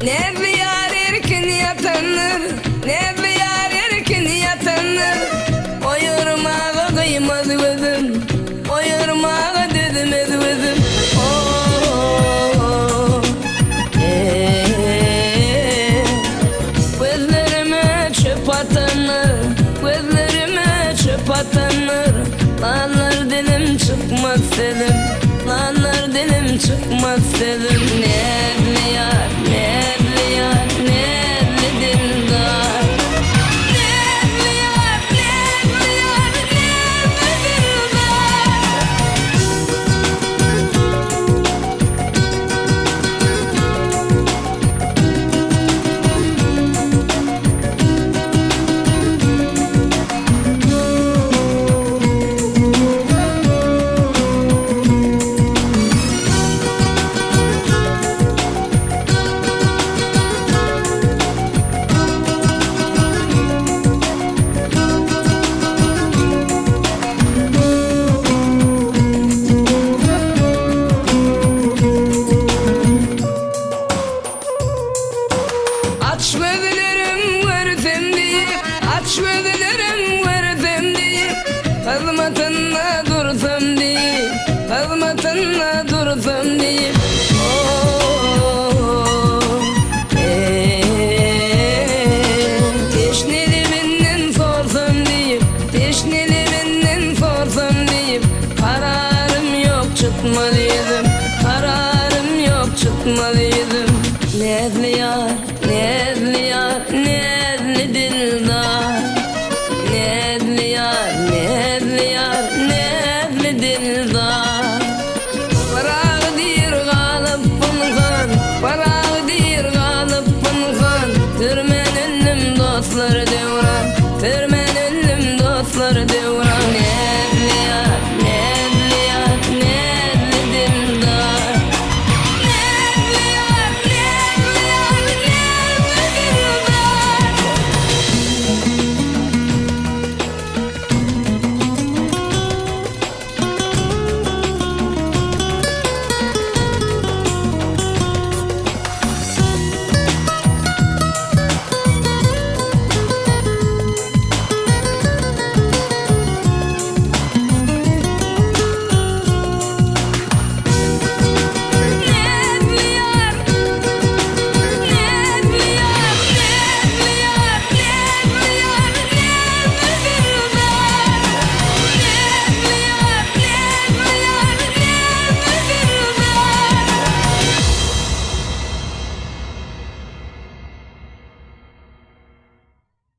Näzli ýar erkin ýatandyr, Näzli ýar erkin ýatandyr. Oýarmaga gyýmaz gözüm, Oýarmaga dözmez gözüm. Oh, eh. Gözlerime çöp atanlar, Gözlerime çöp atanlar. Galar dilim çykmaz sözüm, Galar dilim çykmaz sözüm. Näzli ýar, näzli ýar, näzli dildar. Näzli ýar, näzli ýar, näzli dildar. Aç gözlerim görsem diýip, aç gözlerim.